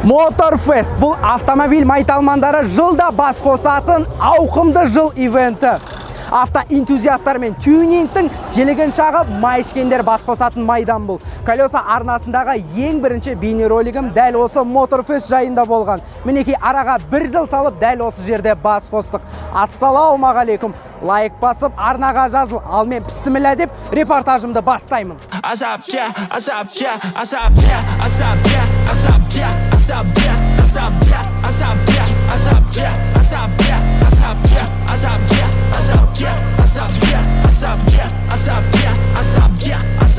Моторфест бұл автомобиль майталмандары жылда бас қосатын ауқымды жыл ивенті. Автоэнтузиасттар мен тюнингтің желеген шағы май ішкендер бас қосатын майдан бұл. Колеса арнасындағы ең бірінші бейнеролигім дәл осы Моторфест жайында болған. Мінекей, араға бір жыл салып дәл осы жерде бас қостық. Ассалаумағалейкум. Лайк басып арнаға жазыл. Ал мен пісміллә деп репортажымды бастаймын. Азап, азап, азап, азап, азап, азап, азап, азап, азап, азап, азап, азап, азап, азап, азап, азап, азап, азап, азап.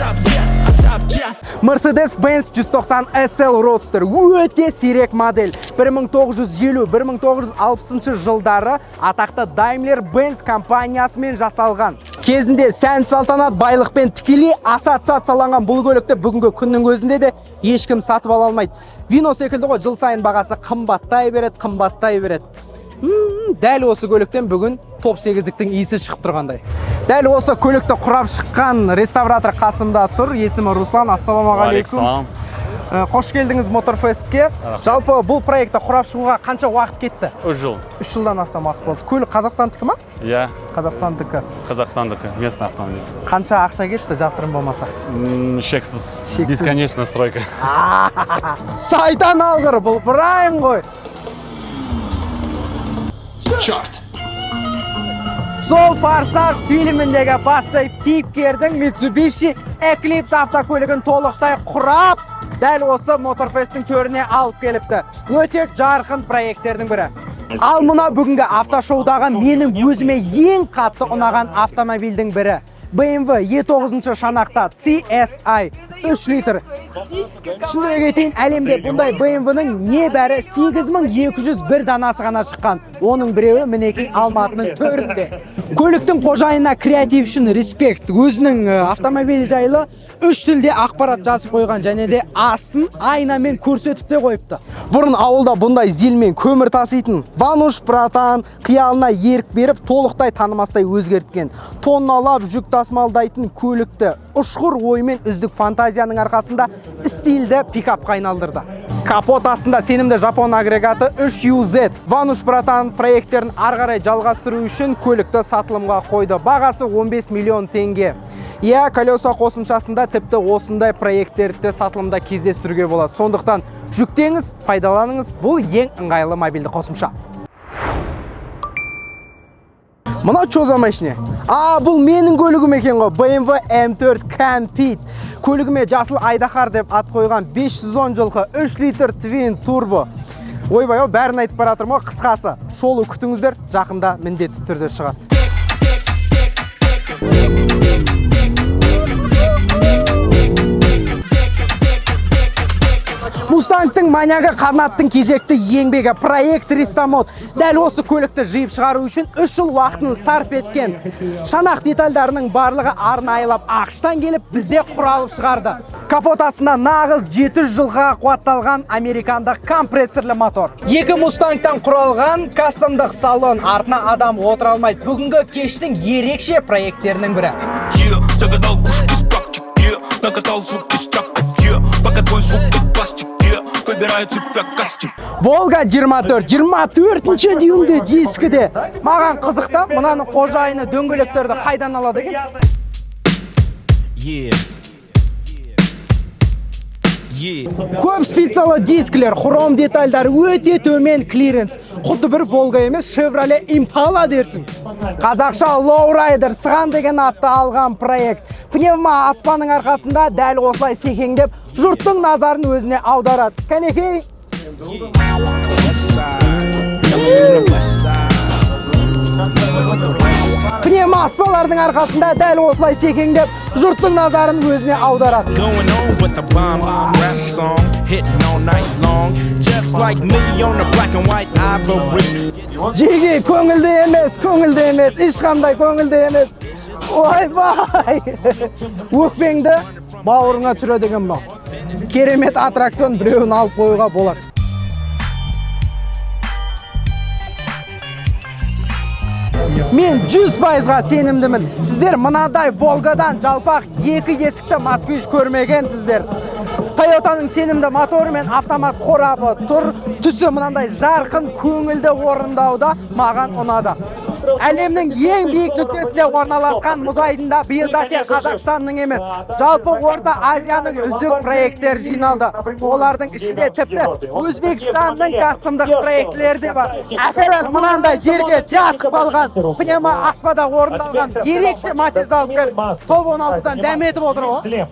Mercedes-Benz 190 SL Roadster өте сирек модель. 1950-1960 жылдары атақты Daimler-Benz компаниясымен жасалған. Кезінде сән салтанат байлықпен тікелей ассоциацияланған бұл көлікті бүгінгі күннің өзінде де ешкім сатып ала алмайды. Вино секілді ғой, жыл сайын бағасы қымбаттай береді, қымбаттай береді. Дәл осы көліктен бүгін топ 8-діктің иісі шығып тұрғандай. Дәл осы көлікті құрап шыққан реставратор қасымда тұр. Есімі Руслан. Ассалаумағалейкум. Алейкум. Қош келдіңіз Моторфестке. Жалпы бұл проектті құрап шығуға қанша уақыт кетті? 3 жыл. 3 жылдан астам уақыт болды. Көлік Қазақстандікі ма? Иә. Қазақстандікі. Қазақстандікі, местный автомобиль. Қанша ақша кетті, жасырын болмаса? Шексіз. Шексіз. Бесконечная стройка. Сайтан алғыр, бұл прайм ғой. Черт! Сол «Форсаж» фильміндегі басты кейіпкердің Mitsubishi Eclipse автокөлігін толықтай құрап, дәл осы Моторфесттің төріне алып келіпті. Өте жарқын проекттердің бірі. Ал мына бүгінгі автошоудағы менің өзіме ең қатты ұнаған автомобильдің бірі. BMW E9 шанақта CSI 3 литр. Түсіндіре кетейін, әлемде бұндай BMW-ның небәрі 8201 данасы ғана шыққан. Оның біреуі мінекей Алматының төрінде. Көліктің қожайынына креатив үшін респект. Өзінің автомобиль жайлы үш тілде ақпарат жазып қойған және де астын айнамен көрсетіп те қойыпты. Бұрын ауылда бұндай зилмен көмір таситын Вануш братан қиялына ерік беріп, толықтай танымастай өзгерткен. Тонналап жүк тасымалдайтын көлікті ұшқыр оймен, үздік фантазияның арқасында стильді пикапқа айналдырды. Капот астында сенімді жапон агрегаты 3UZ. Вануш братан проекттерін ары қарай жалғастыру үшін көлікті сатылымға қойды. Бағасы 15 миллион теңге. Иә, колеса қосымшасында тіпті осындай проекттерді сатылымда кездестіруге болады. Сондықтан жүктеңіз, пайдаланыңыз. Бұл ең ыңғайлы мобильді қосымша. Мынау чё за машина? А, бұл менің көлігім екен ғой. BMW M4 Compete. Көлігіме жасыл айдаһар деп ат қойған 510 жылқы 3 литр twin turbo. Ойбай, ау, бәрін айтып бара жатырмын ғой. Қысқасы, шолу күтіңіздер, жақында міндетті түрде шығады. Мустангтың маньягы Қанаттың кезекті еңбегі проект Ристамод. Дәл осы көлікті жиып шығару үшін 3 жыл уақытын сарп еткен. Шанақ детальдарының барлығы арнайылап АҚШ-тан келіп, бізде құралып шығарды. Капот астында нағыз 700 жылға қуатталған американдық компрессорлы мотор. Екі Мустангтан құралған кастомдық салон, артына адам отыра алмайды. Бүгінгі кештің ерекше проекттерінің бірі. Yeah, загадал куш без практик, yeah, накатал звук из трактов, yeah, пока твой звук как пластик, yeah, выбираю тебя кастинг. Волга 24, 24 дюймде дискіде. Маған қызық та, мынаның қожайыны дөңгелектерді қайдан алады екен? Yeah. Yeah. Көп спицалы дискілер, хром детальдар, өте төмен клиренс. Құдды бір Волга емес, Chevrolet Impala дерсің. Қазақша Lowrider, Сыған деген атты алған проект. Пневма аспанның арқасында дәл осылай секеңдеп, жұрттың назарын өзіне аударады. Кәнекей, West side. I'm from the west side. Пневма аспалардың арқасында дәл осылай секеңдеп, жұрттың назарын өзіне аударады. Going on with the bomb rap song, hitting all night long, just like me on the black and white ivory. Жеге көңілді емес, көңілді емес, ешқандай көңілді емес. Ойбай! Өкпеңді бауырыңа түсіреді екен мынау. Керемет аттракцион, біреуін алып қоюға болады. Мен 100%-ға сенімдімін. Сіздер мынадай Волгадан жалпақ екі есікті Москвич көрмегенсіздер. Тойотаның сенімді моторы мен автомат қорабы тұр. Түсі мынандай жарқын, көңілді орындауда маған ұнады. Әлемнің ең биік нүктесінде орналасқан мұз айдында биыл да тек Қазақстанның емес, жалпы Орта Азияның үздік проекттері жиналды. Олардың ішінде тіпті Өзбекстанның кастомдық проектілері де бар. Әкелер мынандай жерге жатып қалған, пневмо аспада орындалған ерекше Матиз алып келіп, топ 16-дан дәметіп отыр ғой.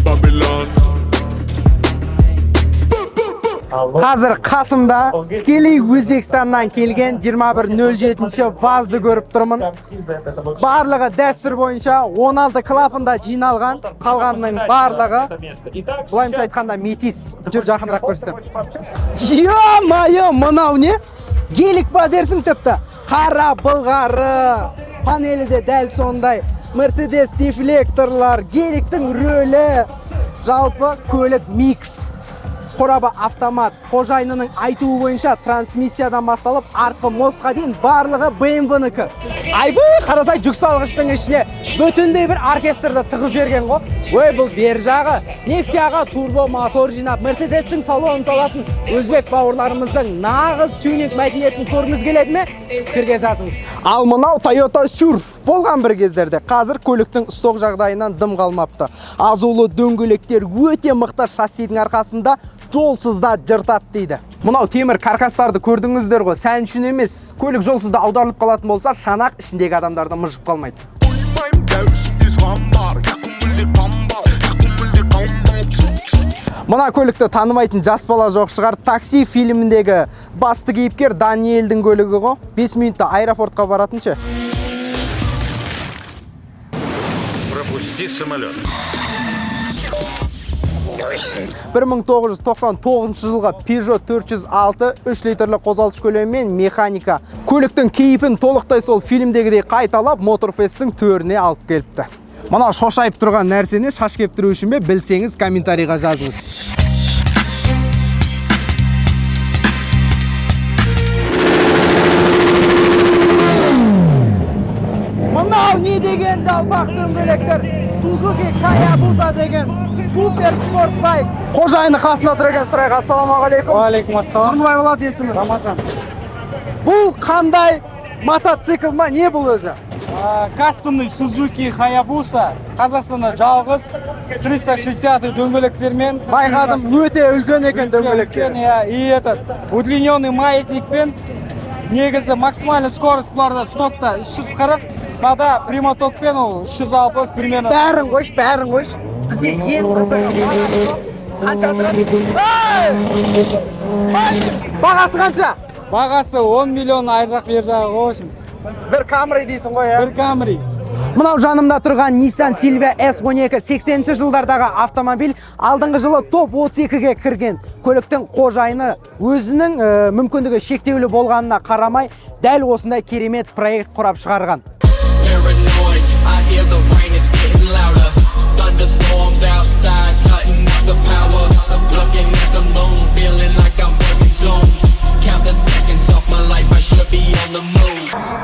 Babylon. Қазір қасымда тікелей Өзбекстаннан келген 21.07 ВАЗды көріп тұрмын. Барлығы дәстүр бойынша 16 клапанда жиналған, қалғанының барлығы былайымша айтқанда метис. Жүр, жақынырақ көрсетемін. Ё-моё, мынау не? Гелик па дерсің тіпті. Қара былғары, панелі де дәл сондай. Мерседес дефлекторлар, геликтің рөлі, жалпы көлік микс. Қорабы автомат. Қожайынының айтуы бойынша трансмиссиядан басталып артқы мостқа дейін барлығы BMW-нікі. Айбай, қарасай, жүк салғыштың ішіне бүтіндей бір оркестрді тығып жіберген ғой. Ой, бұл бер жағы Нексияға турбо мотор жинап, Мерседестің салонын салатын өзбек бауырларымыздың нағыз тюнинг мәдениетін көргіңіз келеді ме? Пікірге жазыңыз. Ал мынау Toyota Surf болған бір кездерде. Қазір көліктің сток жағдайынан дым қалмапты. Азулы дөңгелектер өте мықты шассидің арқасында жолсыз да жыртады дейді. Мынау темір каркастарды көрдіңіздер ғой, сән үшін емес. Көлік жолсыз да аударылып қалатын болса, шанақ ішіндегі адамдарды мыжып қалмайды. Қоймаймын, дәуісінде жан бар, көңілде қан бар, көңілде қан бар. Мына көлікті танымайтын жас бала жоқ шығар. Такси фильміндегі басты кейіпкер Даниэльдің көлігі ғой. 5 минутта аэропортқа баратын ше. Пропусти самолет. 1999 жылғы Peugeot 406 3 литрлі қозғалтқыш көлемімен механика. Көліктің кейпін толықтай сол фильмдегідей қайталап, Моторфесттің төріне алып келіпті. Мынау шошайып тұрған нәрсені шаш кептіру үшін бе, білсеңіз комментарийға жазыңыз. Мынау не деген жалпақ дөңгелектер? Suzuki Hayabusa деген супер спорт байк. Қожайыны қасында тұр екен, сұрайық. Ассалаумағалейкум. Уағалейкум ассалам. Нұрбай болады есімі. Рамазан. Бұл қандай мотоцикл ма, не бұл өзі? Кастомный Suzuki Hayabusa Қазақстанда жалғыз 360 дөңгелектермен. Байқадым, өте үлкен екен дөңгелектер. Үлкен, иә, и этот удлиненный маятникпен. Негізі максимальный скорость бұларда стокта 340, мынада прямотокпен ол 360 примерно. Бәрін қойшы, бәрін қойшы. Бізге ең қызығы бағасы қанша тұрады? Ей! Бағасы қанша? Бағасы 10 миллион ар жақ бер жағы ғой, в общем. Бір Камри дейсің ғой, иә? Бір Камри. Мынау жанымда тұрған Nissan Silvia S12 80-ші жылдардағы автомобиль алдыңғы жылы топ 32-ге кірген. Көліктің қожайыны өзінің мүмкіндігі шектеулі болғанына қарамай, дәл осындай керемет проект құрап шығарған. Paranoid, I hear the rain, it's getting louder. Thunderstorms outside, cutting out the power. Looking at the moon, feeling like I'm working Zoom. Count the seconds off my life, I should be on the move.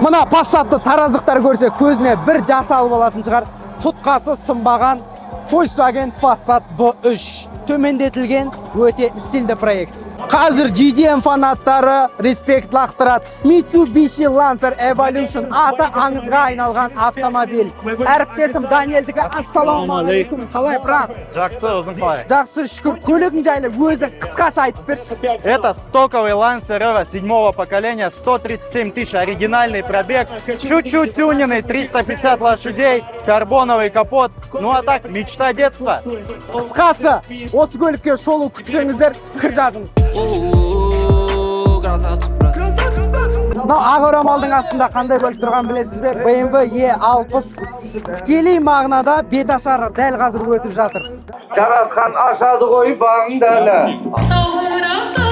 Мына Passatты тараздықтар көрсе көзіне бір жас алып алатын шығар. Тұтқасы сынбаған Volkswagen Passat B3 төмендетілген өте стильді проект. Қазір JDM фанаттары респект лақтырады. Mitsubishi Lancer Evolution аты аңызға айналған автомобиль. Әріптесім Даниэльдікі. Ассалаумағалейкум. Қалай, брат? Жақсы, өзің қалай? Жақсы, шүкір. Көлігің жайлы өзің қысқаша айтып берші. Это стоковый Lancer Evo седьмого поколения, 137 тысяч оригинальный пробег, чуть-чуть тюненный, 350 лошадей, карбоновый капот. Ну а так, мечта детства. Қысқасы, осы көлікке шолу күтсеңіздер, пікір жазыңыз. Мынау ақ орамалдың астында қандай көлік тұрғанын білесіз бе? BMW E60 тікелей мағынада беташары дәл қазір өтіп жатыр. Жаратқан ашады ғой бағыңды әлі. Savrasa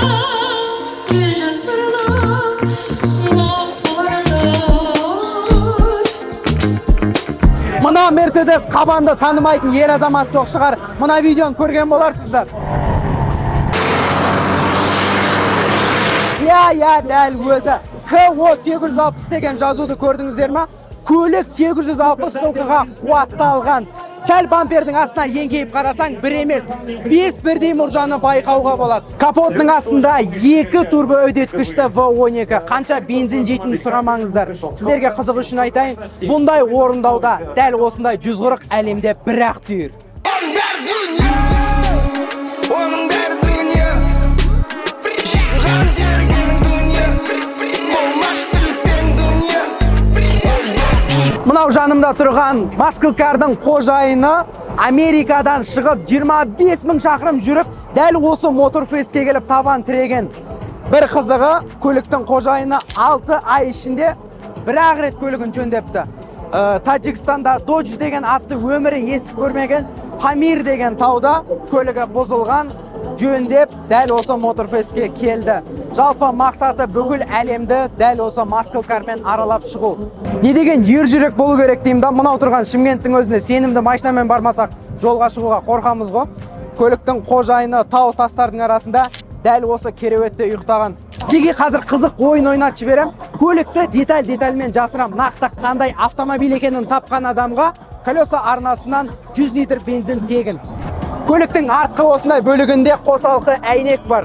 gece sarılan laflarda. Мына Мерседес қабанды танымайтын ер азамат жоқ шығар. Мына видеоны көрген боларсыздар. Иә, иә, дәл өзі. КО 860 деген жазуды көрдіңіздер ма? Көлік 860 жылқыға қуатталған. Сәл бампердің астына еңкейіп қарасаң, бір емес, бес бірдей мұржаны байқауға болады. Капотының астында екі турбо үдеткішті V12. Қанша бензин жейтінін сұрамаңыздар. Сіздерге қызық үшін айтайын, бұндай орындауда дәл осындай 140 әлемде бір-ақ түйір. Оның бәрі дүние, оның бәрі дүние, жиған тергенің дүние, болмашы тірліктерің дүние. Мынау жанымда тұрған muscle car-дың қожайыны Америкадан шығып, 25 мың шақырым жүріп, дәл осы Моторфестке келіп табан тіреген. Бір қызығы, көліктің қожайыны 6 ай ішінде бір-ақ рет көлігін жөндепті. Таджикстанда Dodge деген атты өмірі естіп көрмеген Памир деген тауда көлігі бұзылған, жөндеп, дәл осы Моторфестке келді. Жалпы мақсаты бүкіл әлемді дәл осы muscle car-мен аралап шығу. Не деген ер жүрек болу керек деймін да, мынау тұрған Шымкенттің өзіне сенімді машинамен бармасақ, жолға шығуға қорқамыз ғой. Көліктің қожайыны тау тастардың арасында дәл осы кереуетте ұйықтаған. Жеге қазір қызық ойын ойнатып жіберем. Көлікті деталь детальмен жасырам. Нақты қандай автомобиль екенін тапқан адамға Колеса арнасынан 100 литр бензин тегін. Көліктің артқы осындай бөлігінде қосалқы әйнек бар.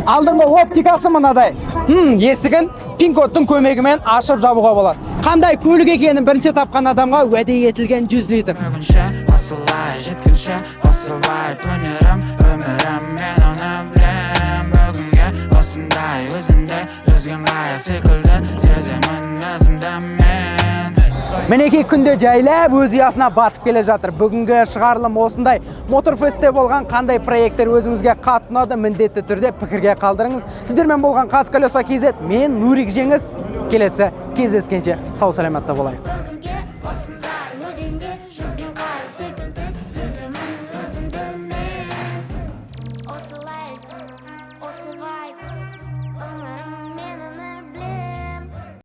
Алдыңғы оптикасы мынадай. Есігін пин-кодтың көмегімен ашып жабуға болады. Қандай көлік екенін бірінші тапқан адамға уәде етілген 100 литр. Бүгінше осылай, жеткенше осылай, өнерім, өмірім, мен оны білем. Бүгінге осындай, өзінде жүзген қайық секілді сеземін өзімді мен. Мінекей, күнде жайлап өз ұясына батып келе жатыр. Бүгінгі шығарылым осындай. Моторфестте болған қандай проекттер өзіңізге қатты ұнады, міндетті түрде пікірге қалдырыңыз. Сіздермен болған Қаз Колеса KZ, мен Нурик Жеңіс. Келесі кездескенше сау саламатта болайық. Бүгінге осындай.